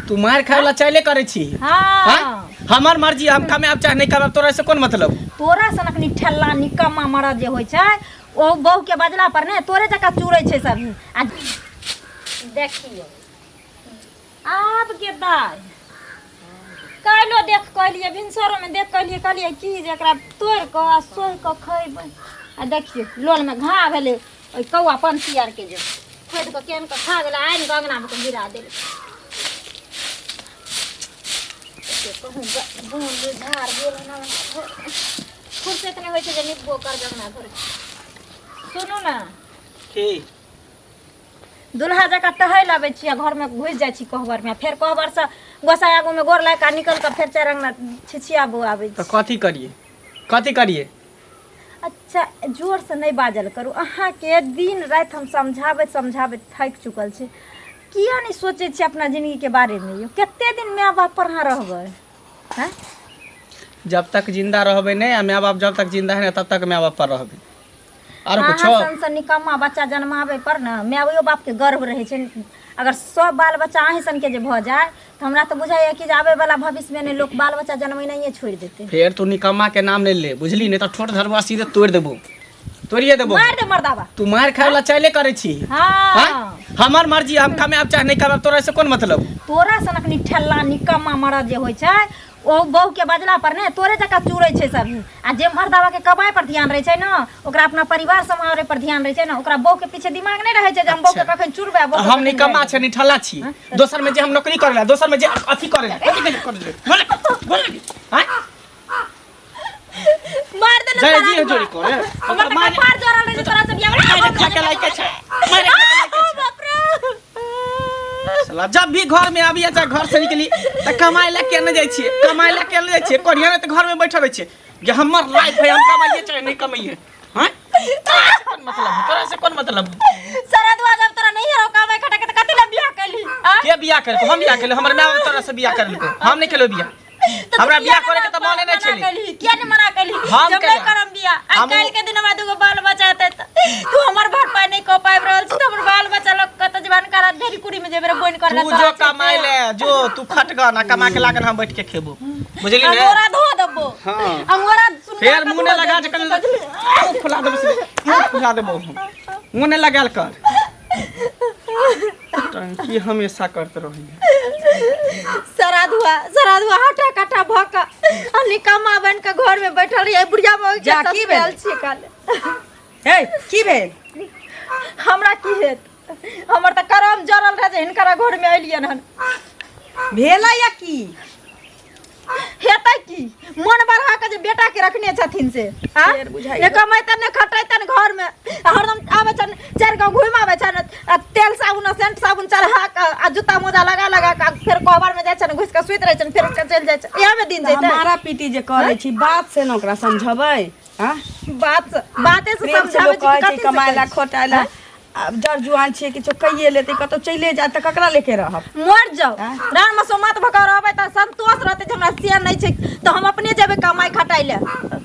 तू मार खाय वाला चाइले करै छी? हाँ। हाँ? हमर मर्जी, हम कमाएब चाहे नहि कमाएब, तोरा से कोन मतलब? तोरा सनक निठल्ला निकम्मा मरद जे होइ छै ओ बहू के बजला पर ने तोरे जकाँ चूरै छै सब। आ देखियौ आब के दाइ काल्हिो देख कहलियै, भिनसरोमे देख कहलियै, कहलियै की जे एकरा तोड़ि कऽ आ सोहि कऽ खयबै। आ देखियौ लोलमे घा भेलै, ओहि कौआ पंछी आरके जे खोदि कऽ केहन कऽ खा गेलै, आनि कऽ अङ्गनामे कऽ गिरा देलकै। कहूँ बोन झाड़ गेल, फुर्सत नहि होइ छै जे निपबो करबै अङ्गना घर। सुनू ने। की? दुल्हा जकाँ टहलि अबै छी आ घरमे घुसि जाइ छी कोहबरमे, फेर कोहबरसँ गोसाइ आगूमे गोर लागि कऽ निकलि कऽ फेर चारि अङ्गना छिछियाबू आबै तऽ छी। कथी करियै, कथी करियै? अच्छा, जोरसँ नहि बाजल करू। अहाँके दिन राति हम समझाबैत समझाबैत थाकि चुकल छी। किया नहि सोचै छी अपना जिनगीके बारेमे यौ? कते दिन माय बाप पर अहाँ रहबै? हैं? जब तक जिंदा रहबै नहि आ माय बाप जब तक जिंदा है ने तब तक माय बाप पर रहबै। आरो कुछो? अहाँ सन सन निकम्मा बच्चा जन्माबै पर ने मायो बापके गर्व रहै छै। अगर सब बाल बच्चा अहीं सनके जे भऽ जाय तऽ हमरा तऽ बुझाइए कि जे आबैवला भविष्यमे ने लोक बाल बच्चा जन्मेनाइए छोड़ि देतै। फेर तू निकम्मा के नाम ले ले, बुझली? नहीं तो ठोट धरबा सीधे तोड़ देबो, तोड़िए देबो। मारि दे मर्दाबा। तू मार खाय वाला चाइले करै छी? हाँ। हाँ? हमर मर्जी, हम कमाएब चाहे नहि कमाएब, तोरा से कोन मतलब? तोरा सनक निठल्ला निकम्मा मरद जे होइ छै ओ बहू के बजला पर ने तोरे जकाँ चूरै छै सब। आ जे मर्दावा के कमाइ पर ध्यान रहै छै ने, ओकरा अपना परिवार सम्हारे पर ध्यान रहै छै ने, ओकरा बहू के पीछे दिमाग नहि रहै छै जे हम बहू के अच्छा। कखन चुरबै, बहू के हम कखन निकम्मा गाड़ि छै, निठल्ला छी? दोसर में जे हम नौकरी करै ला, दोसर में जे अथी करै ला, कथी करै करै बोल बोल। हाँ? देबै। मार दे ने जय सारा जी आदमी। जोड़ी करे। हमर तऽ मारे कपार जरल रहै छै तोरा से बियाह। मारे खा के लायके छै, मारे खा के लायके छै। बाप रे। साला जब भी घर में आबी चाहे घर से निकली तऽ कमाइ ला केने जाइ छियै, कमाइ ला केने जाइ छियै? कोढ़िया तऽ घर में बैठल रहै छियै जे हमर लाइफ है, हम कमाइए चाहे नहीं कमाइए। हाँ, तोरा से कोन मतलब है? तोरा से कोन मतलब है? सरदुआ, जब तोरा नहीं हरो कमाइ खटा के तऽ कथी ला बियाह कैली? आ? के बियाह केलको? हम बियाह केलको? हमर माय बाप तोरा से बियाह करलको? हम नहीं केलौ बियाह। तऽ तू हमरा किया बियाह नहि करे के तऽ मने नहि मना छलै। कैली? किया नहि मना कैली हम जब केना? नहि करम बियाह? आइ काल्हि के दिन हमरा दूगो बाल बच्चा हेतै तऽ तू हमर भरपाई नहि कऽ पाबि रहल छी तऽ हमर बाल बच्चा लग कतऽ जेबे? अनकारा ढेरी कुड़ी में जेबे रे बोनि करला? तू जो कमाइ ले जो, तू खटगा ना, कमा के लागल हम बैठ के खेबो, बुझली ने? अंगोरा धो देबो। हाँ। अंगोरा सुन। फेर मुँह नहि लगा जे कनी मुँह फुला देबो से, मुँह फुला देबो हम। मुँह नहि लगायल कर, टंकी हमेशा करते रहिए। सराधुआ सराधुआ हटा कटा भऽ कऽ आ निकम्मा बनि कऽ घर में बैठल रहियै, बुढ़िया मौगी के जा, की भेल? ससुराल छियै काल। हे, की भेल? हमरा की हेत? हमर तऽ करम जरल रहै जे हिनकरा घर में एलियन हन। भेलै या की? हेतै की, मन बढ़ा के जे बेटा के रखने छथिन से आ? फेर बुझाइ ने कमैतन ने खटैतन, घर में आ हरदम आबै छन, चारि गाँव घुमि आबै छन आ तेल साबुन आ सेंट साबुन चढ़ा कऽ आ जूता मोजा लगा लगा कऽ आ फेर कोहबर में जाइ छन, घुसि कऽ सुति रहै छन, फेर उठि कऽ चलि जाइ छन। इएह में दिन तऽ जेतै। मारा पीटी जे करै छी, बात से ने ओकरा समझबै? आँ? बात बाते से प्रेम से समझाबै लोक छी कि कहै छै कथी से कमाय ला कहै छी? खोटाय ला। आब जर जुआन छियै, किछो कहिए लेतै, कतौ चलिए जायत तऽ ककरा लेके रहब? मर जाओ। आँय? रान मसोमात भऽ कऽ रहबै तऽ संतोष रहतै जे हमरा से नहि छै तऽ हम अपने जेबै कमाइ खटाइ लए।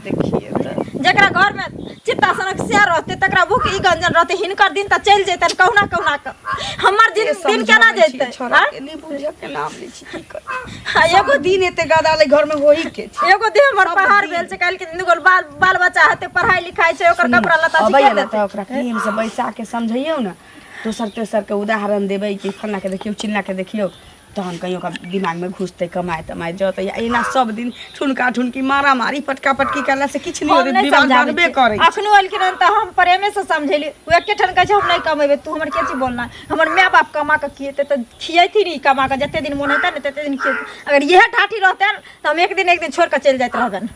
देखिए तऽ जकरा घर में चित्ता सनक से रहतै तकरा भूख ई गंजन रहतै। हिनकर दिन तऽ चलि जेतनि कहुना कहुना कऽ, हमर दिन दिन केना समझाबै छियै जेतै? छोड़ा आँय? के नहि बुझऽ के नाम लै छी, की करी? आ एगो सब दिन एते गदा ले घर में होही के छै। एगो देह हमर सब पहाड़ दिन। भेल छै। काल्हि के दिन दूगो बाल बाल बच्चा हेतै, पढ़ाइ लिखाइ छै, ओकर सुनू ने, कपड़ा लत्ता छै, अबैया के ने देतै? तऽ ओकरा प्रेम से बैसा के समझैयौ ने, दोसर तेसर के उदाहरण देबै कि फल्लाँ के देखियौ, चिल्लाँ के देखियौ, तहन कहियो ओकरा दिमागमे घुसतै, कमाए तमाए जतै। आ एना सब दिन ठुनका ठुनकी, मारा मारी, पटका पटकी करला से किछु नहि हम होतै, नहि विवाद समझाबै बढ़बे छियै। करै छै। अखनो एलखिन हन तऽ हम प्रेमे से समझेली। ओ एके ठाम कहै छै हम नहि कमेबै, तू हमर के चीज बोलना? हमर माय बाप कमा कऽ खिएतै तऽ खिएथिन, ई कमा कऽ जते दिन मोन हेतै ने तते दिन खिएतै। अगर इएह ठाठी रहतै तऽ हम एक दिन एक दिन छोड़ि कऽ चलि जाइत रहबनि।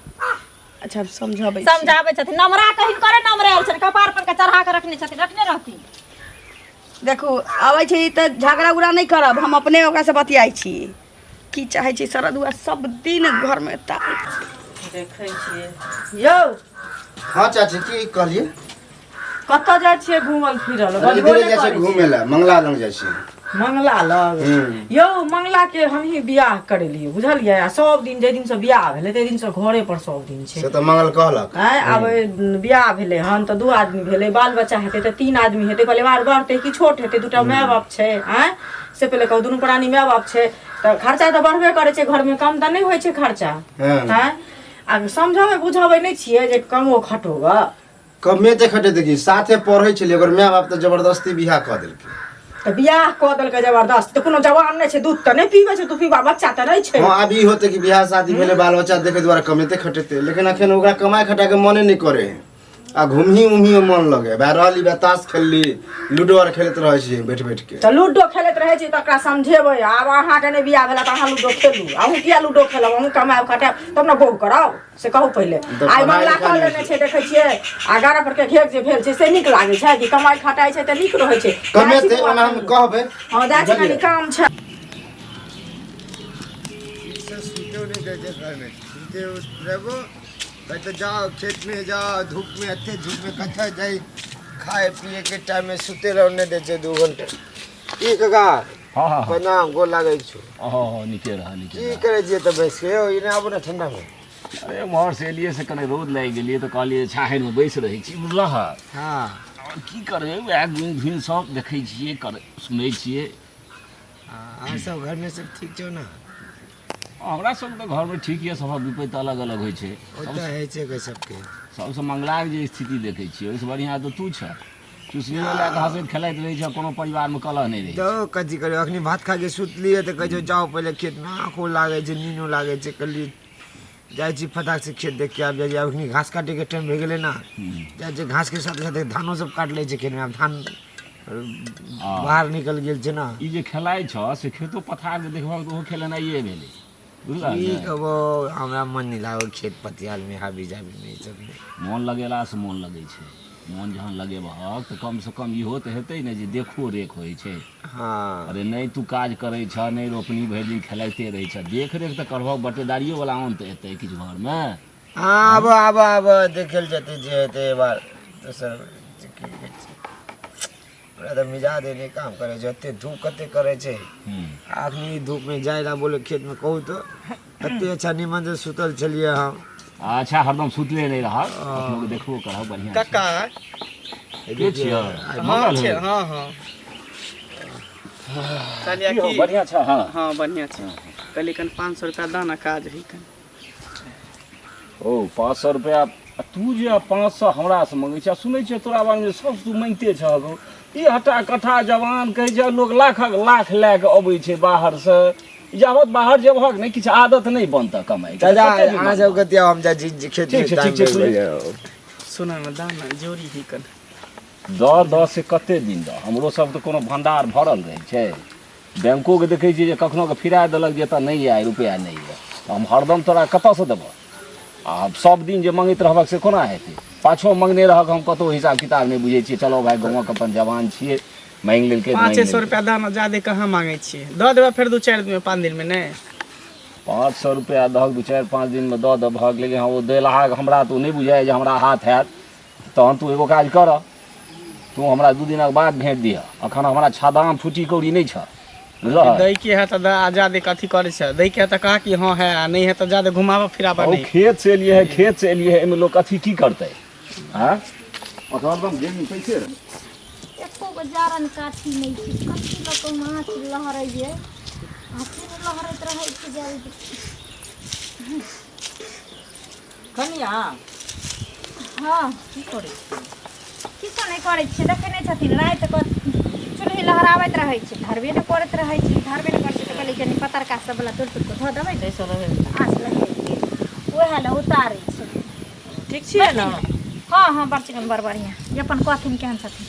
अच्छा, हम समझाबै छी। समझाबै छथिन। नमरा कऽ हिनकरे नमरायल छनि, कपार पर के चढ़ा कऽ रखने छथिन, रखने रहथिन। देखू, अबै छै तऽ झगड़ा उगड़ा नहि करब, हम अपने ओकरासँ बतियाइ छी। की चाहै छी शरदुआ सब दिन घरमे ताल? देखै छियै यौ। हाँ चाची, की कहलिए? कतऽ जाइ छियै घूमल फिरल? अरे बजबो इधरे नहि जाइ छियै करै घूमे ला, मंगला लग जाइ छियै। मंगला लग? हम्म। यौ, मंगला के हमही बियाह करेलियै, बुझलियै? आ सब दिन जाहि दिनसँ बियाह भेलै ताहि दिनसँ घरे पर सब दिन छै। से तऽ मंगल कहलक। आँय, आब बियाह भेलै हन तऽ दू आदमी भेलै, बाल बच्चा हेतै तऽ तीन आदमी हेतै, परिवार बढ़तै कि छोट हेतै? दूटा माय बाप छै, आँय, से पहिले कहू। दुनू प्राणी माय बाप छै तऽ तऽ खर्चा तऽ बढ़बे करै छै घरमे कम तऽ नहि होइ छै खर्चा हँ। आँय आ समझबै बुझबै नहि छियै जे कमो खटो गऽ कमे तऽ खटेतै की साथे पढ़ै छलियै ओकर माय बाप तऽ जबरदस्ती बियाह कऽ देलकै तऽ बियाह कऽ देलकै जबरदस्त तऽ कोनो जवान नहि छै दूध तऽ नहि पीबै छै तू पीबा बच्चा तऽ नहि छै हँ आब ई होतै कि बियाह शादी भेलै बाल बच्चा देखै दुआरे कमेते खटेतै लेकिन अखन ओकरा कमाइ खटाके मने नहि करै है आ घुमही उमही मन लगे बा रहली बा ताश खेलली लूडो आर खेलैत रहै छियै बैठ बैठ के तऽ लूडो खेलैत रहै छी तऽ ओकरा समझेबै आब अहाँके नहि बियाह भेला तऽ अहाँ लूडो खेलू अहूँ किया लूडो खेलब अहूँ कमायब खटायब तब ने बहु करब से कहू पहिले तऽ आइ पढ़ाइ मंगला लिखाइ कऽ नहि लेने छै देखै छियै आ गारा पर के घेर जे भेल छै से नीक लागै छै कि कमाइ खटाइ छै तऽ नीक रहै छै जाइ छी कमेतै बौआ ओना हम कनी। कहबै हँ जाइ छी कनी काम छै से सुतो नहि दै छै घरमे सुते रहबो कहते जाओ खेत में जाओ धूप में एते धूप में कतऽ जाइ खाए पिए के टाइम में सुते रहो नहि दै छै 2 घंटा की काका? हँ हँ। प्रणाम, गोर लागै छु। हँ, नीके रह, नीके की रह। करै छियै तऽ बैस के यौ? एने आबू ने ठंडा में। अरे, उम्हर से एलियै से कने रौद लागि गेलियै तऽ कहलियै छाहरिमे बैस रहै छी, बुझलह? हँ। आओर की करबै, उएह गुण धुन सब देखै छियै, कर सुनै छियै। अहाँ सब घरमे सब ठीक छौ ने? हमरा सब तऽ घरमे ठीक यऽ, सभक विपत्ति अलग अलग होइ छै। ओ तऽ होइ छै गे सबके। सबसँ मंगलाके जे स्थिति देखै छियै, ओहिसँ बढ़िआँ तऽ तू छह। चुसनियो लए कऽ हँसैत खेलाइत रहै छै, कोनो परिवारमे कलह नहि रहै छै। तऽ कथी करियौ, अखनी भात खा के सुतलियै तऽ कहै छै जाउ पहिले खेतमे, आँखो लागै छै, नीनो लागै छै। कहलियै जाइ छी फटाक से खेत देख के आबि जाइ छी। आब अखनी घास काटैके टाइम भए गेलै ने, जाइ छै घासके साथे साथे धानो सब काटि लै छै खेतमे। आब धान बाहर निकलि गेल छै ने। ई जे खेलाइ छह से खेतो पथारके देखबहक तऽ ओहो खेलेनाइए भेलै, बुझलह की ने? कहबो, हमरा मन नहि लागल खेत पतियालमे, हाबी जाबीमे, ई सबमे। मोन लगेलासँ मोन लगै छै। मोन जहन लगेबहक तऽ कमसँ कम इहो तऽ हेतै ने जे देखो रेख होइ छै। हँ। अरे नहि, तू काज करै छह नहि, रोपनी भरि दिन खेलाइते रहै छह, देख रेख तऽ करबहक, बटेदारियो वला अन्त एतै किछु घरमे। हँ, आब आब आब देखल जेतै जे हेतै। एहि बार दोसर की कहै छै, हमरा तऽ मिजाज नहि काम करै छै। ओते धूप कते करै छै। अखनी धूपमे जाइ लए बोले खेतमे, कहू तऽ कते अच्छा निमन से सुतल छलियै हम। अच्छा, हरदम सुतले नहि रहक, कखनो के देखबो करहक, बढ़िआँ छै। कक्का। के छियै? हँ। मंगल छै। हो? हँ हँ, कहलियै की हो, की बढ़िआँ छ? हँ। हँ, बढ़िआँ छै। कहलियै कनि 500 रुपया दाना, काज है कनि। ओ 500 रुपया? आ तू जे 500 हमरासँ मङ्गै छ, सुनै छियै तोरा बारेमे सब तू माँगिते छह गो। ई हटा कठा जवान कहै छै लोक लाखक लाख लए कऽ अबै छै बाहरसँ। जाबत बाहर जेबहक नहि, किछु आदत नहि बनतह कमाइ। चाचा, अहाँ सबके दिया, हम जाइ छी खेत। ठीक छै, ठीक छै। सुन ने, दाना जोरी ही कनि। दऽ दऽ से कते दिन दऽ? हमरो सब तऽ कोनो भण्डार भरल रहै छै? बैंकोके देखै छियै जे कखनो के फिरा देलक जे एतऽ नहि यऽ रुपैआ, नहि यऽ, तऽ हम हरदम तोरा कतऽसँ देबह? आ सब दिन जे मङ्गैत रहबक से कोना हेतै? पाछो मङ्गने रहक, हम कतहु हिसाब किताब नहि बुझै छियै। चलो भाय, गाँवक अपन जवान छियै, माँगि लेलकै तऽ माँगि 500 लेलकै। रुपया दाना, ज्यादे कहाँ मांगै छियै, दऽ देबै फेर 2-4 दिनमे, 5 दिनमे नहि। 500 रुपैआ दहक, 2-4-5 दिनमे दऽ देबहक, लेकिन हँ, ओ देलहा हमरा तऽ ओ नहि बुझाइ जे हमरा हाथ हैत। तहन तू एगो काज कर, तू हमरा 2 दिनक बाद भेट दिहऽ। अखन हमरा छादाम फूटी कौड़ी नहि छह, बुझलह? दै के है तऽ दऽ, आ ज्यादे कथी करै छै? दै के है तऽ कहा कि हँ है, आ नहि है तऽ ज्यादे घुमाबऽ फिराबऽ ओ नहि। खेत से एलियै है, खेत से एलियै है, एहिमे लोक अथी की करतै? आँ, हरदम जेबीमे पैसे रहै। एको गो जारन काठी नहि छै, कथी लऽ कऽ माछ लहरैए? आँचे ने लहरैत रहै छै जल्दी। कनिया। हँ। की करै छी? किछो नहि करै छियै। देखै नहि छथिन, राति कऽ चूल्ही लहराबैत रहै छै, धरबे नहि करैत रहै छै, धरबे नहि करै छै, तऽ कहलियै कनि पतरका सब वला तोड़ि तोड़ि कऽ धऽ देबै ताहिसँ रहै आँच लगेलियै, उएह लए उतारै छै। ठीक छियै ने? हँ हँ, बड़ चिकन, बड़ बढ़िआँ। जे अपन कहथिन, केहन छथिन?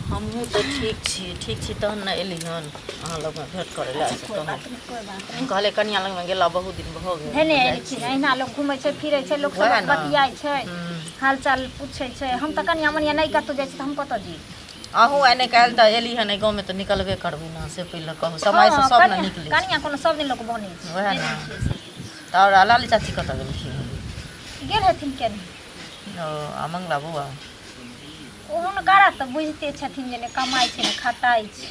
हमहूँ तऽ ठीक छी, ठीक छी। तहन ने एली हन अहाँ लगमे भेँट करै लए से कोइ कहूँ। बात नहि, कोइ बात नहि। कहले कनिया लगमे गेला बहुत दिन भऽ गेल। धेने जाइ एलखिन। छी। अहिना लोक घुमै छै, फिरै छै, लोक वएह सब ने। बतियाइ छै, हूँ। हालचाल पूछै छै। हम तऽ कनिया मनिया नहि कतहु जाइ छी, तऽ हम कतऽ जइयै? अहूँ आइ नहि काल्हि तऽ एली हन एहि गाँवमे तऽ निकलबे करबै ने, से पहिले कहू। समयसँ हँ, सब ने कनिया निकलै छै। कनिया कोनो सब दिन लोक बनै छै? वएह नहि ने। जाइ छियै से। तऽ आओर लाली चाची कतऽ गेलखिन? गेल हेथिन केने। ओ आ मंगला बौआ? हुनकरा तऽ बुझिते छथिन जे नहि कमाइ छै, नहि खटाइ छै,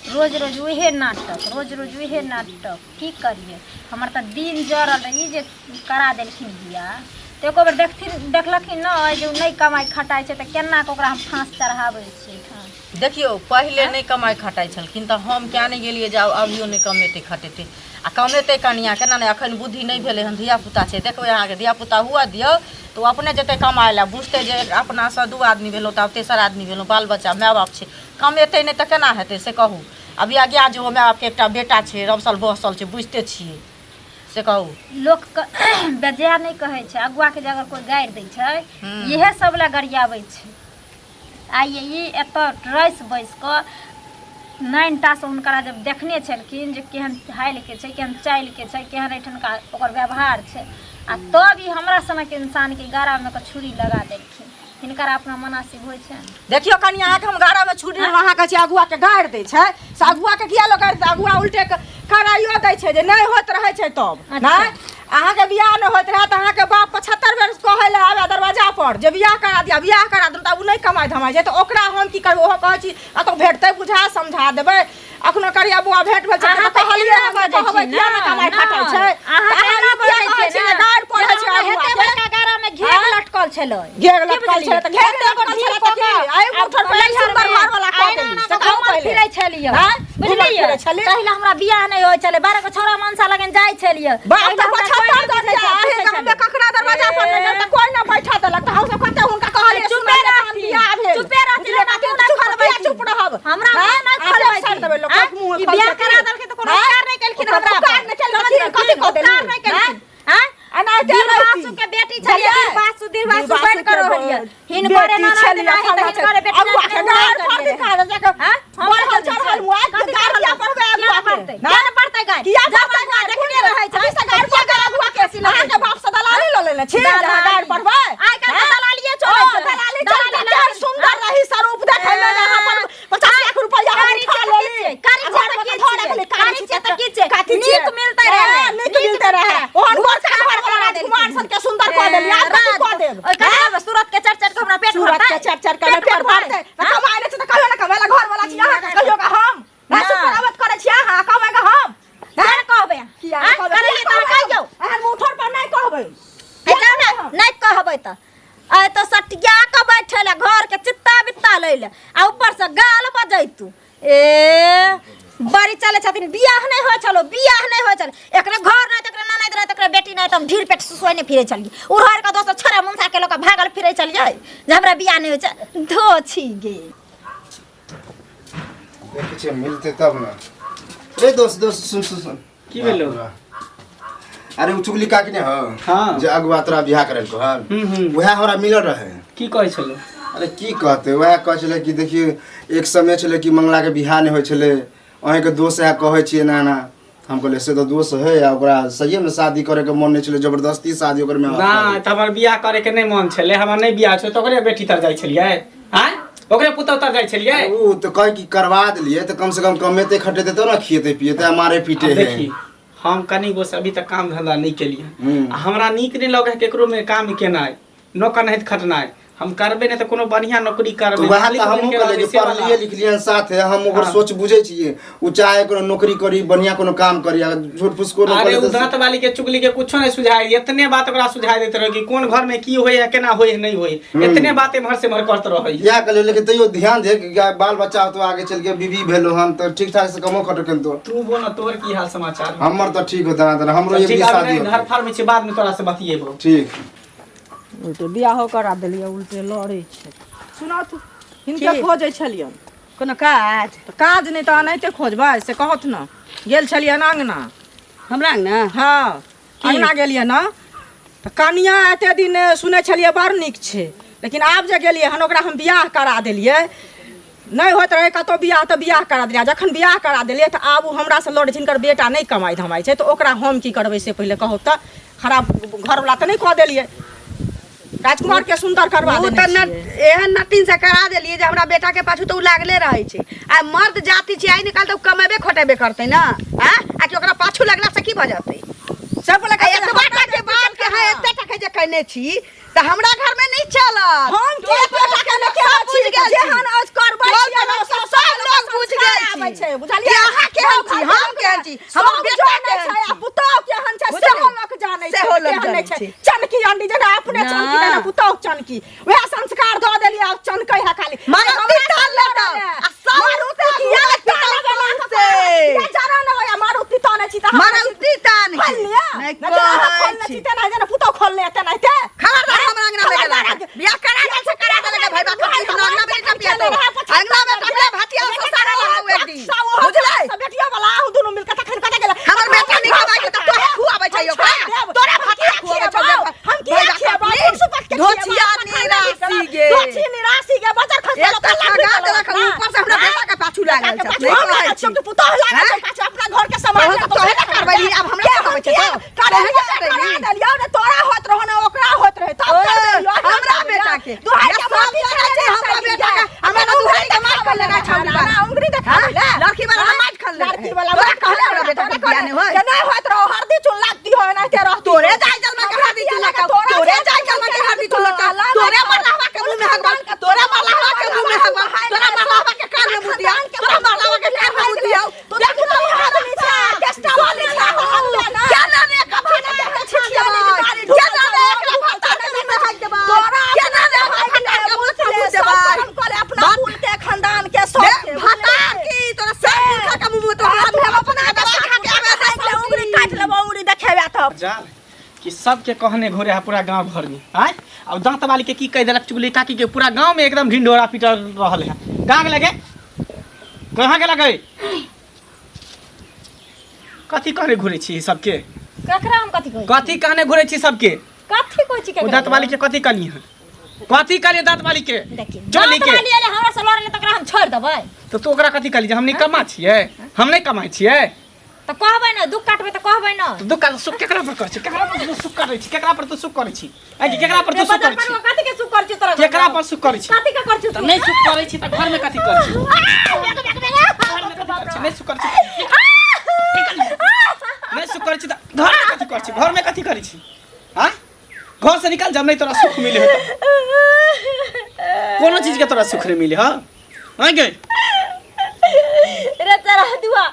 रोज रोज उहे नाटक, रोज रोज उहे नाटक। की करियै, हमर तऽ दिन जरल रहै। ई जे करा देलखिन बियाह तऽ एको बेर देखथिन, देखलखिन नहि जे ओ नहि कमाइ खटाइ छै, तऽ केना कऽ ओकरा हम फाँस चढ़ाबै छियै एहिठाम? देखियौ पहिले नहि कमाइ खटाइ छलखिन तऽ हम किया नहि गेलियै जे आब अभियो नहि कमेतै खटेतै आ कमेतै कनिया केना नहि एखन बुद्धि नहि भेलै हन धियापुता छै देखबै अहाँके धियापुता हुअ दियौ तऽ ओ अपने जेतै कमाइ लए बुझतै जे अपनासँ दू आदमी भेलहुँ तऽ आब तेसर आदमी भेलहुँ बाल बच्चा माय बाप छै कमेतै नहि तऽ केना हेतै से कहू अभी आज्ञा जे ओ माय बापके एकटा बेटा छै रमसल बहसल छै बुझिते छियै से कहू लोकके बेजाय नहि कहै छै अगुआके जे अगर कोइ गारि दै छै इएह सब लए गरियाबै छै आइ ई एतऽ रसि बसि कऽ नाइनटासँ हुनकरा जब देखने छलखिन जे केहन हालिके छै केहन चालिके छै केहन एहिठुनका ओकर व्यवहार छै आ तब ई हमरा सनक इंसानके गरामे कऽ छुरी लगा देलखिन हिनकर अपना मनासिब होइ छनि देखियौ कनि अहाँके हम गाड़ामे छुरी अहाँ कहै छी अगुआके गाड़ि दै छै से अगुआके किया लोक गाड़ि दै अगुआ उल्टे कराइयो दै छै जे नहि होइत रहै छै तब नहि अहाँके बियाह नहि होइत रहए तऽ अहाँके बाप 75 बेर कहै लए आबे दरवाजा पर जे बियाह करा दिअ बियाह करा दिअ तऽ ओ नहि कमाइ धमाइ छै तऽ ओकरा हम की करबै ओहो कहै छी कतहु भेटतै बुझा समझा देबै अखनो करिया बौआ भेट भेल छै अहाँ तऽ तऽ कहलियै एना हम बजै कहबै छी किया ने नहि कमाइ खटाइ छै अहाँ तऽ तऽ अहाँ एना ई किया बजै कहै छियै छी ने जे गारि पढ़ै छै जेना हमरा अगुआ हेते के बड़का गारामे घेघ लटकल छलै घेघ लटकल छलै तऽ घेघ लटकल छलै तऽ की आइ उठल पर सुन्दर घर वाला कऽ देली से कहू पहिले फिरै छलियै आँय? घूमल बुझलियै फिरै छलियै? तहिला हमरा बियाह नहि होइ छलै 12 गो छौड़ा मनसा लगन जाइ छलियै बाप तहिला तऽ हमरा कोइ 75 नहि दर्जा बुझै अहीं छलै। गाममे ककरा दरवाजा पर नहि गेल तऽ कोइ नहि बैठा देलक तऽ हमसब कते हुनका कहलियै चुपे सुनलियै तहन रहथिन, बियाह भेल चुपे रहथिन, बुझलियै हमरा कते मुँह नहि चुप खोलबै किया चुप रहब हमरा मुँह आँय? नहि आब खोलबै सार देबै लोक आँय? मुँह ई खोलतै बियाह की? करा देलखिन तऽ कोनो आँय? उपकार नहि केलखिन ओकरा हमरा पर। उपकार नहि केलखिन, कथी कऽ उपकार देली? नहि केलखिन आँय? एनाहिते दीर्घासु रहती। के बेटी छलियै बुझलियै? दीर्घासु दीर्घासु दीर्घासु बनि कऽ के रहलियै हिनकरे बेटी ननद छलियै, नहि तऽ फल्लाँ हिनकरे बेटी अगुआ के नहि गाड़ तऽ पर दिखा दे जाके आँय? हम बढ़ल कथी चढ़ल मुआ कथी गाड़ किया पढ़बै किया अगुआ के पढ़तै? किया ने पढ़तै गाय? किया जब पढ़तै अगुआ गाड़? देखने रहै छै अभी से गाड़ पढ़बै अगुआ के अहाँके बाप से दलाली लऽ लेने छी जे अहाँ गाड़ पढ़बै आइ काल्हि तऽ दलालिये चलै ओ, छै। दलाली चलै दलाली छै। केहन सुन्दर रही स्वरूप देखै मे जे अहाँ पर 50 लाख रुपया हम कारी उठा छै तऽ लेली की छै? कारी आ छै घर तऽ मे की धऽ छियै? रखली कारी छै तऽ की छै? काथी छियै? नीक मिलतै रहै। हँ, नीक मिलतै रहै ओहन गोरका घर वाला राजकुमार सन के सुन्दर कऽ देली आब कथी कऽ देब ओहि ककरा सूरत के चढ़ चढ़ के हमरा पेट सूरत के भरतै? चढ़ चढ़ के पेट भरतै तऽ कमाइ नहि छै तऽ कहियो ने कमाइ ला घर वाला छी अहाँ के कहियो के हम रासु नहि। पर करै छी अहाँ कमाइ के हम किया ने कहबै किया आँय? कहबै? करैए किया तऽ अहाँ कहबै? कहियौ एहन मुँह ठोर पर नहि कहबै हे जाउ ने नहि कहबै तऽ आइ तऽ सटिया कऽ बैठल है घर के चित्ता बित्ता लै ले आ ऊपर से गाल बजैतू ए बड़ी चलै छथिन बियाह नहि होइ छलो बियाह नहि होइ छल एकरे घर नहि तऽ एकरे ननैद नहि तऽ एकरे बेटी नहि तऽ हम ढीर पेट सुसुआइ नहि फिरै छलियै उड़हर के दोसर छोड़ा मुनसा के लऽ कऽ भागल फिरै छलियै जे हमरा बियाह नहि होइ छै धो छी गे देखै छियै मिलतै तब ने रे दोस्त दोस्त सुन सुन सुन की भेलौ? अरे उ चुगली काकी ने हो हाँ। जे अगुआ तोरा बियाह करल को हन हम्म, हम्म। वएह हमरा मिलल रहे की कहै छलौ अरे की कहते वएह कहै छलै कि देखियौ एक समय छलै कि मंगला के बियाह नहि होइ छलै अहीँके दोस्त है कहै छियै एना एना हम कहलियै से तऽ दोस्त है आ ओकरा सहिए मे शादी करे के मन नहि छलै जबरदस्ती शादी ओकर में ना तऽ हमर बियाह करे के नहि मन छलै हमर नहि बियाह छै तऽ ओकरे बेटी तर जाइ छलियै आँय ओकरे पुतहु तर जाइ छलियै ओ तऽ कहे कि करवा देलियै तऽ कम से कम कमेते खटेते तब ने खिएते पिएते आ मारे पीटे आब है देखी हम कनि गो से अभी तक काम धंधा नहि केलियै हम्म। आ हमरा नीक नहि लगै है केकरो मे काम केनाइ नौकर नाहित खटनाइ हम करबै नहि तऽ कोनो बढ़िआँ नौकरी तो करबै वएह मालिक तऽ हमहूँ बनिके कहलियै रहबै कि से वाला। पढ़लियै लिखलियै हन साथे हम ओकर हाँ। सोच बुझै छियै ओ चाहे कोनो नौकरी करी बढ़िआँ कोनो काम करी अगर झूठ फूस कोनो अरे करे उ तऽ दांत वाली के चुगली के कुछो नहीं सुझाए इतने बात ओकरा सुझाए देते रहे कि कोन घर में की होय है केना होय है नहीं होय है इतने बात एम्हर से एम्हर करते रहे इएह कहलियै लेकिन तैयो ध्यान दे कि बाल बच्चा होतो आगे चलि के बीबी भेलो हन तऽ ठीक ठाक से कमो खटो केनतो तू बोल ना तोहर की हाल समाचार हमर तऽ ठीक होता ना हमरो ठीक एक आब शादी नहीं होतै। घर फार में छी बाद में तोरा से बतियेबो ठीक उल्टे बियाहो करा देलियै उल्टे लड़ै छै सुनथु हिनके खोजै छलियनि कोनो काज तऽ काज नहि तऽ एनाहिते खोजबै से कहत ने गेल छलियनि अङ्गना हमरा ने हँ अङ्गना गेलियै ने तऽ कनिया एते दिन सुनै छलियै बड़ नीक छै लेकिन आब जे गेलियै हन ओकरा हम बियाह करा देलियै नहि होइत रहै कतहु बियाह तऽ बियाह करा देलियै जखन बियाह करा देलियै तऽ आब ओ हमरासँ लड़ै छै हिनकर बेटा नहि कमाइ धमाइ छै तऽ ओकरा हम की करबै से पहिले कहू तऽ खराब घरवला तऽ नहि कऽ देलियै राजकुमारके सुन्दर करवा ओ देने तऽ न छियै। एहन नटिन से करा देलियै जे हमरा बेटा के पाछू तऽ उ लागले रहै छै आ मर्द जाति छै आइ निकाल तऽ उ कमेबे खटेबे करतै ने आ आ कि ओकरा पाछू लगला से की भऽ जेतै सब बोले आ एतबा टा के बाप के है एते टा के जे कहने छी तऽ हमरा घर में नहीं चलत हम के बेटा के ने सब बुझ छी गेल छी। जेहन आज करबै टोल छियै पड़ोस ने, के सब लोग बुझ गेल आबै छी छै बुझलियै कि अहाँ केहन छी हम केहन छी हमर सब बेटा जानै केहन छै आ छी पुतोह केहन छै बुझलियै? सेहो लोक जानै छै सेहो लोक केहन नहि जानै छै छै। चनकी अंडी जेना अपने ना। चनकी तेना पुतोह चनकी वएह संस्कार दऽ देलियै आब चनकै है खाली मारुति तान लेतौ आ सब मारुति किया किया तान से किया जाना न होया मारुति तानै छी तऽ हम मारुति तान के। खोल लिअ नहि नहि जेना अहाँ कहै खोलने छी। छी तेना जेना पुतोह खोलने तेनाहिते खबरदार हमरा अंगना में गेला बियाह करा दे से करा दे लगे भाई बाप हमरा अंगना में टपिया दो अंगना में टपिया भातिया से सारा लगाऊ एक दिन बुझलै बेटिया वाला अहूँ दुनू मिलके तखन कतऽ गेलै हमर बेटा नहीं खवाई के त तोहे खुआबै छै ओकरा तोरा भातिया खुआबै छौ हम किया खियाबै धोछिया निरासी गे धोछी निरासी गे बजर खस एक तऽ ठगा देलक ऊपर से हमरा बेटा के पाछू लागल छै पाछू हम लागल छियौ कि पुतोह लागल छौ पाछू अपना घर के सामान तोहे तोहे ने करबै आब हमरा करबै छै तो करे तोहे ने करबै देलियौ ने तोरा होत रहो ने ओकरा होत रहे तब कर देलियौ हमरा बेटा के दुहाई या के सब माफी जानै छै हमरा बेटा के हमरा दुहाई के मार कर लेना छौड़ी बा उंगली देखा ले लड़की वाला मार खा ले लड़की वाला तोरा कहले हमरा बेटा के बियाह नहीं होय के नहीं होत रहो हरदी चुन लागती हो एनाहिते रहती तोरे जाय जलमा के हरदी चुन लगता तोरे जाय जलमा के हरदी चुन लगता तोरे मरलावा के मुंह में हगबा तोरे मरलावा के मुंह में हगबा तोरा मरलावा के कान में मुतिया तोरा मरलावा के कान में मुतिया तो देख तो आदमी छै केस्टा वाली छै क्या नाने का भाना के छिया क्या नाने एकरा भाता के मुंह में हग देबा तोरा क्या नाने हमरा भंडार के मुंह में देबा हम करे अपना कुल के खानदान के सब के भाता की तोरा सब मूर्खा के मुंह में तोरा हाथ में अपना दवा खा के आवे है उंगली काट लेबो उंगली देखेबे तब जाल कि सबके कहने घोरे है पूरा गांव भर में आय और दांत वाली के की कह देलक चुगली काकी के पूरा गांव में एकदम ढिंढोरा पीटल रहल है कहाँ गेल गे कहाँ गेल गे कथी कहने घुरे छी सबके ककरा हम कथी कहै कथी कहने घुरे छी सबके कथी कहै छी ओ ककरा दांत वाली के कथी कहली है कथी कहली दांत वाली के देखी चोली दाँत के वाली एलै हमरा से लड़ै तकरा हम छोड़ि देबै तो तू ओकरा कथी कहली जे हम नहीं कमा छियै हम नहीं कमाइ छियै तऽ कहबै ने दुख काटबै तऽ कहबै ने तो दुख सुख केकरा पर करै छी केकरा पर तू सुख करै छी केकरा पर तू सुख करै छी आइ कि केकरा पर तू सुख करै छी कथी के सुख करै छी तोरा केकरा पर सुख करै छी कथी के करै छी तऽ नहीं सुख करै छी तऽ घर में कथी करै छी घर में कथी करै छी नहीं सुख करै छी नहीं सुख करै छी तऽ घर में कथी करै छी घर में कथी करै छी हाँ घर से निकल जब नहीं तोरा सुख मिले है कोनो चीज के तोरा सुख नहीं मिले हाँ हाँ गे रे तोरा दुआ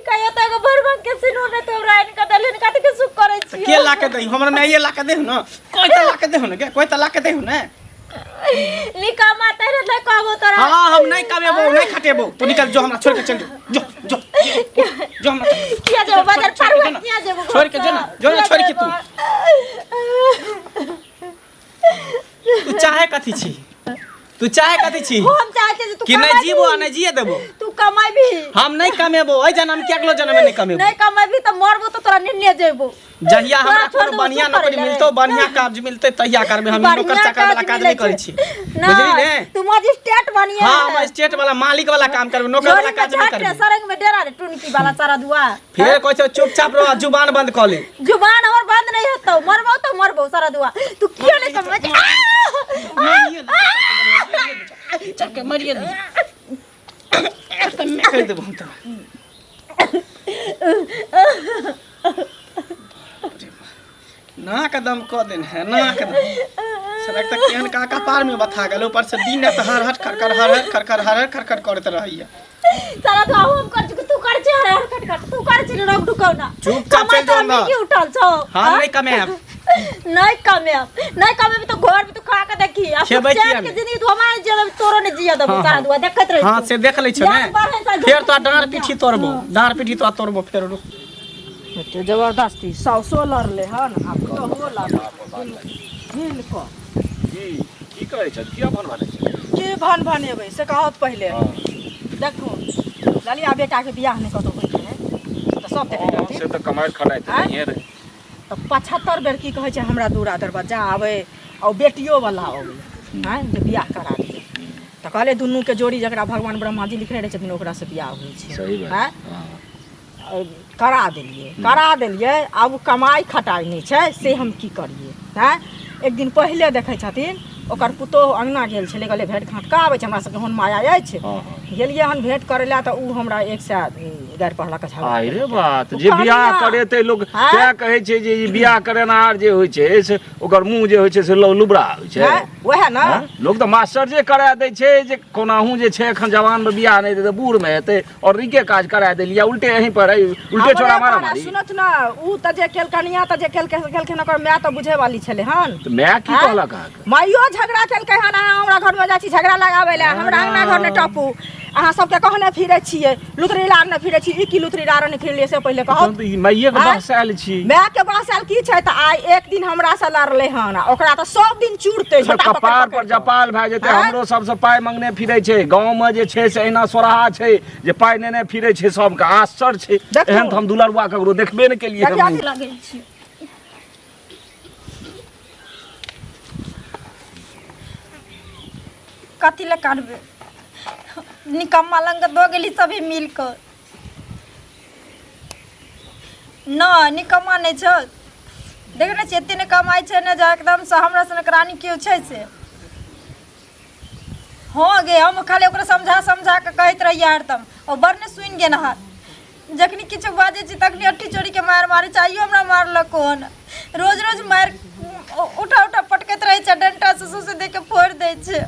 कहियो तऽ एगो भरभंग के सिनूर नहि तोरा आनि कऽ देलहिन कथी के सुख करै तऽ छी के ला के दही हमरा माइए ला के देहु न कोई तऽ ला के देहु न गे कोई तऽ ला के देहु न निकम्मा तैरे नहि कहबो तोरा हाँ हम नहीं कमेबो नहीं खटेबो तू निकल जो हमरा छोड़ के चल जो जो जो जो हमरा किया जेबो बाजार छोड़ के पार जो ना। किया जेबो छोड़ के जो ना, जो ना, छोड़ के तू। तू चाहे कथी छी तू चाहे कथी छी हम चाहे छी जे तू कि नहीं कमाबी। जीबो आ नहीं जिए देबो तू कमाबी हम नहीं कमेबो एहि जन्म के अगलो जन्म में नहीं कमेबो नहीं कमाबी तऽ मरबो तऽ तोरा निन्ने जेबो जहिया हमरा तोरा छोड़ कोनो देबो, बढ़िया चुप करै नौकरी ले। मिलतो बढ़िया काज मिलते तहिया करबे हम नौकर बढ़िया चाकर वाला काज काज नहीं मिलै करै छै। छी बुझली ने तू मजिस्ट्रेट बनिए हाँ हम स्टेट वाला मालिक वाला काम करबे नौकर वाला काज नहीं करबे सरंग में डेरा रे टुनकी वाला सारा दुआ फेर कहै छौ चुपचाप रह जुबान बंद कऽ ले जुबान हमर बंद नहीं होतो मरबो तो मरबो सारा दुआ तू क्यों नहीं समझ चल के मरिए दे एकदम मैं कहि देबो हम तोरा नाक दम कऽ देने है नाक दम सड़क तक केहन का कपार में बथा गेल ऊपर से दिन रात हर हर खरखर हर हर खरखर हर हर खरखर करैत रहैया सारा दुआ हम कर छी तू कर छी हर हर खट खट तू कर छी रोक ढुकौ ना चुपचाप चलि जाउ ना। की उठल छौ हम नहीं कमायब नहीं कमायब नहीं कमायब तो घर में तू खा के देखी आ खेबै चैन किया के नहि? जिंदगी तू हमारे जिया तोरो नहीं जिया देबो हाँ, सारा हाँ। दुआ देखत रही हाँ से देख लै छौ ने जान बढ़े सा फेर तोरा डाँड़ पीठी तोड़बो डाँड़ पीठी तोरा तोड़बो फेर रुक एते जबरदस्ती साउसो लड़ले हन आ पुतोहुओ लड़ले मिल कऽ की की करै छथि किया भन भनै छै की भन भनेबै से कहत पहिले देखू ललिया बेटाके बियाह नहि कतहु होइत रहै तऽ सब देखैत हँ, रहथिन से तऽ कमाइ खटाइ तऽ आँय? नहिए रहै तऽ 75 बेर की कहै छै हमरा दूरा दरवाजा आबै आ बेटियो वाला अबै आँय जे बियाह करा दिअ तऽ कहलै दुनूके जोड़ी जकरा भगवान ब्रह्माजी लिखने रहै छथिन ओकरासँ बियाह होइ छै सही बात आँय हँ। करा देलियै करा देलियै आब ओ कमाइ खटाइ नहि छै से हम की करियै आँय एक दिन पहिले देखै छथिन ओकर पुतोहु अङ्गना गेल छलै कहलै भेँट घाँट कऽ आबै छै हमरा सबके ओहन माया अछि हँ, हँ। गेलियै हन भेँट करै लए तऽ ओ हमरा 100 गारि पढ़लक झगड़ा आइ रे केलकै। बात ओ जे बियाह कनिया। करेतै लोक आँय? तैं कहै छै जे ई बियाह करेनहार जे होइ छै से ओकर मुँह जे होइ छै से लुबरा होइ छै आँय? वएह ने आँय? लोक तऽ मास्टर जे करा दै छै जे कोनाहु जे छै एखन जवानमे बियाह नहि हेतै तऽ बूढ़मे हेतै आओर नीके काज करा देलियै उल्टे एहि पर अइ, उल्टे छोड़ा हमरे मारा पर मारी सुनत ने उ तऽ जे केल कनिया तऽ जे केलकै से केलखिन ओकर माय तऽ बुझै वाली छलै हन तऽ माय की आँय? कहलक अहाँके माइयो झगड़ा केलकै हन अहाँ हमरा घरमे जाइ छी झगड़ा लगाबै लए हमरा अंगना घर नहि टपू अहाँ सबके कहने फिरै छियै लुतरी लारने फिरै छी ई की लुतरी लारने फिरलियै से पहिले कहू तहन तऽ ई माइएके आँय? बहसायल छी मायके बहसायल की छै तऽ आइ एक दिन हमरा से लड़लै हन आ ओकरा तऽ सब दिन चूरतै झोटा पकड़ि कपार पकड़ि पर कऽ। जपाल भए जेतै आँय? हमरो सबसँ पाइ मंगने फिरै छै गाँवमे जे छै से एहिना सोराहा छै जे पाइ नेने फिरै छै सबके आश्चर्य छै देखू। एहन तऽ हम दुलरुआ ककरो देखबे नहि केलियै देखियौ हम। लगै छी कथी लए कानबै निकम्मा लंग दऽ गेली सभी मिल कऽ नहि निकम्मा नहि छौ देख ने छियै एते नहि कमाइ छै ने जे एकदमसँ हमरा सनक रानी केओ छै से हँ गे हम खाली ओकरा समझा समझा कऽ कहैत रहियै हरदम ओ बड़ ने सुनि गेल हँ जखनी किछो बाजै छी तखनी अट्ठी चोरीके मारि मारै छै आइयो हमरा मारलक हन रोज रोज मारि उठा उठा पटकैत रहै छै डंटा से सौंसे देहके फोड़ि दै छै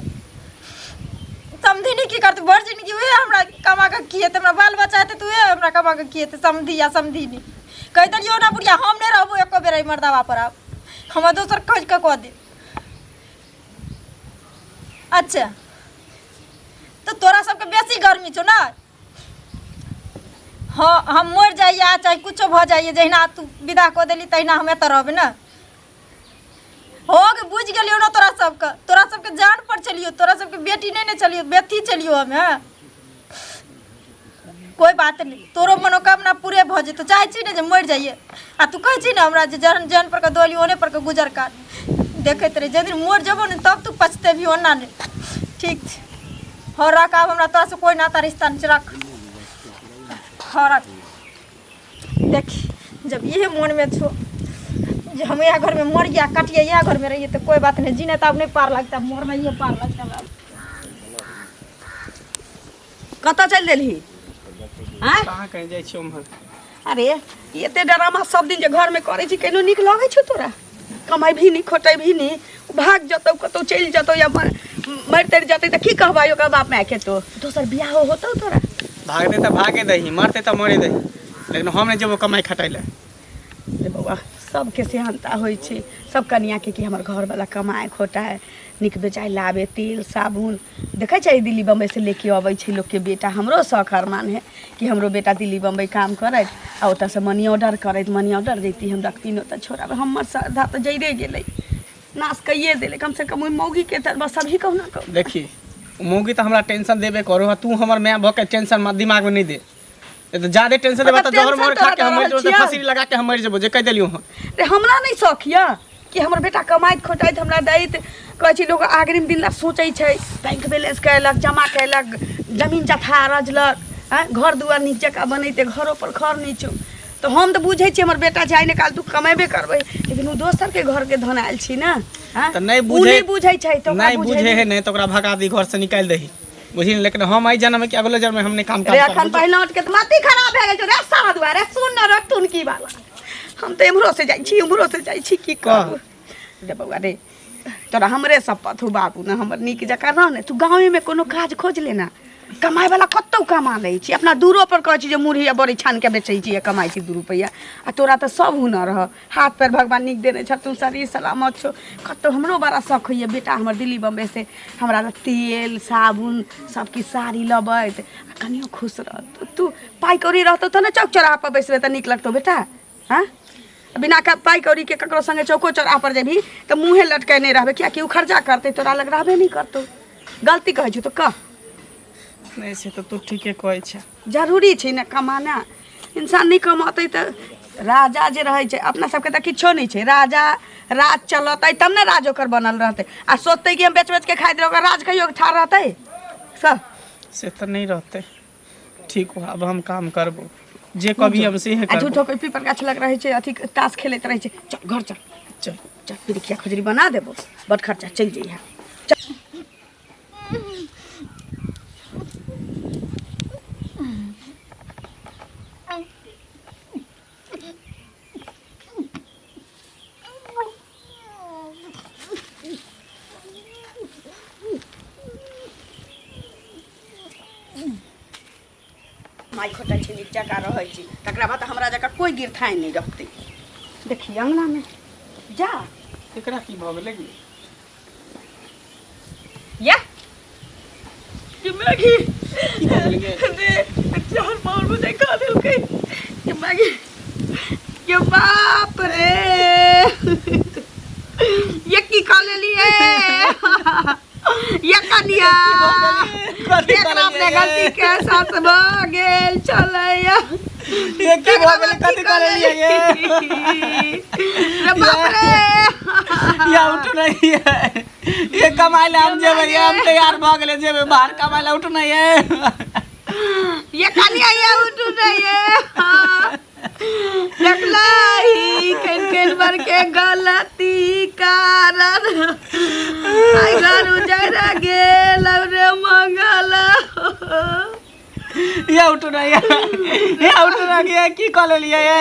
समधिनी की करतै भरि जिनगी उएह हमरा कमा कऽ खिएतै हमरा बाल बच्चा हेतै तऽ उएह हमरा कमा कऽ खिएतै समधि आ समधिनी कहि देलियौ ने बुढ़िया हम नहि रहबो एको बेर एहि मर्दाबा पर आब हमरा दोसर खोजि कऽ कऽ दे अच्छा तऽ तोरा सबके बेसी गर्मी छौ ने हँ हम मरि जाइए चाहे कुछो भऽ जाइए जहिना तू विदा कऽ देली तहिना हम एतऽ रहबै ने हो गे बुझि गेलियौ ने तोरा सबके तोरा सबके जान पर चलियो तोरा सबके बेटी नहि ने चलियो बेटी चलियो हम हँ कोई बात नहीं तोरो मनोकामना पूरे भऽ जेतौ चाहै छी ने जे मरि जाइए आ तू कहै छी ने हमरा जे जहन जहन पर के दोली ओने पर के गुजर कर देखैत रही जाहि दिन मरि जेबो ने तब तू पछतेबही ओना नहि ठीक छै हँ रख आब हमरा तोरासँ कोई नाता रिश्ता नहि छै रख हँ रख देखी जब इहे मोनमे छौ जे हम इएह घरमे मरिया कटिया इएह घरमे रहिए तऽ कोई बात नहीं जीने तऽ आब नहि पार लगता मरना इहे पार लगता हमरा कतऽ चलि देलही आँय कहाँ कहीं जाइ छियै उम्हर अरे ई एते ड्रामा सब दिन जे घरमे करै छी केनो नीक लगै छौ तोरा कमेबही नहि खोटेबही नहि भाग जतौ कतौ चलि जतौ या मरि तरि जतै तऽ की कहबै ओकर बाप मायके तो दोसर बियाहो होतौ तोरा भागतै तऽ भागे दही मरतै तऽ मरे दही लेकिन हम नहि जेबो कमाइ खटाइ लए रे बौआ सबके सेहनता होइ छै सब कनियाके कि हमर घरवला कमाए खोटाए नीक बेजाय लाबे तेल साबुन देखै छै दिल्ली बम्बईसँ लेके अबै छै लोकके बेटा हमरो शौक अरमान है कि हमरो बेटा दिल्ली बम्बई काम करैत आ ओतऽसँ मनी ऑर्डर करैत मनी ऑर्डर जैती हम रखती ओतऽ छोड़ाबै हमर श्रद्धा तऽ जरिए गेलै नाश कैए देलै कमसँ कम ओहि मौगीके तऽ बस अभी कहुना कहू देखी मौगी तऽ हमरा टेंशन देबे करू आ तू हमर माय भऽ के टेंशन दिमागमे नहि दे तऽ जादे टेंशन देबा तऽ जहर मोहर खा के हम मरि जेबो तऽ फांसी लगा के हम मरि जेबो जे कहि देलियौ हँ रे हमरा नहि शौक यऽ कि हमर बेटा कमाइत खोटाइत हमरा दैत कहै छै लोक अग्रिम दिन ला सोचै छै बैंक बैलेंस कयलक जमा कयलक जमीन जथा रजलक आँय घर दुआर नीक जकाँ बनेतै घरो पर खर नहि छौ तऽ हम तऽ बुझै छियै हमर बेटा छै आइ ने काल्हि तू कमेबे करबै लेकिन ओ दोसरके घरके धन आयल छी ने आँय? तऽ नहि ओ बुझै नहि बुझै छै तऽ ओकरा नहि बुझे है नहि तऽ ओकरा भगा दी घर से निकालि दही बुझी लेकिन हम एहि जन्म कि अगलो जन्म में हम नहीं काम रे काज अखन करबो पहिला उठ के तऽ माथी खराब भए गेल छौ रे सारा दुआरे सुन न रे टुनकी वाला हम तऽ एम्हरो से जाइ छी उम्हरो से जाइ छी की करू रे बौआ रे तोरा हमरे शपथ हो बाबू ने हमर नीक जकाँ रह ने तू गाँवेमे कोनो काज खोज लेना कमाइ वाला कतौ कमा लै छी अपना दूरो पर कहै छी जे मुरही आ बड़ी छानि के बेचै छी आ कमाइ छी 2 रुपैआ आ तोरा तऽ सब हुनर रह हाथ पैर भगवान नीक देने छथुन शरीर सलामत छौ कतौ हमरो बड़ा शौक होइए बेटा हमर दिल्ली बम्बे से हमरा लए तेल साबुन सबकिछु साड़ी लबैत आ कनियो खुश रहत तू पाइ कौड़ी रहतौ तब ने चौक चौराहा पर बैसबै तऽ नीक लगतौ बेटा हँ बिना पाइ कौड़ीके ककरो सङ्गे चौको चौराहा पर जेबही तऽ मुँहे लटकेने रहबै किएकि ओ खर्चा करतै तोरा लग रहबे नहि करतौ गलती कहै छौ तऽ कह नहि से तऽ तू ठीके कहै छै जरूरी छै ने कमाना इंसान नहि कमौतै तऽ राजा जे रहै छै अपना सबके तऽ किछो नहि छै राजा राज चलतै तब ने राज ओकर बनल रहतै आ सोचतै कि हम बेच बेचके खाइत रहबै ओकर राज कहियो ठाढ़ रहतै सब से तऽ नहि रहतै ठीक हो अब हम काम करबो जे कभी हम से आ करबो झूठो के पीपर गाछ लग रहै छै अथी ताश खेलैत रहै छै चल घर चल चल चल पिरिकिया खजूरी बना देबो बड खर्चा चलि जइहे कमाइ खटाइ छी, नीक जकाँ रहै छी, तकरा बाद हमरा जकाँ कोइ गिरथाइ नहि रहतै। देखी अङ्गनामे जा। एकरा की भऽ गेलै? या कि मैगी की भऽ गेलै गे? दे चार पाउर बुझाइ खा देलकै के मैगी के। बाप रे, ये की खा लेलिए ये कनिया? कथी एकरा अपने कहलियै? गलती के एहसास भऽ गेल छलैया। ये की भऽ गेलै? कथी कहलियै ये? रे बाप रे! या उठू नहीं है, ये कमाइ लए हम जेबै, ये हम तैयार भऽ गेलै, जेबै बाहर कमाइ लए। उठू नहीं है। ये कनिया, ये उठू नहीं ये। देखलही केन केन बर के गलती कारण आई घर उजड़ गेल रे मंगल। या उठू नहीं है, या उठू नहीं है, की कऽ लेलियै ये?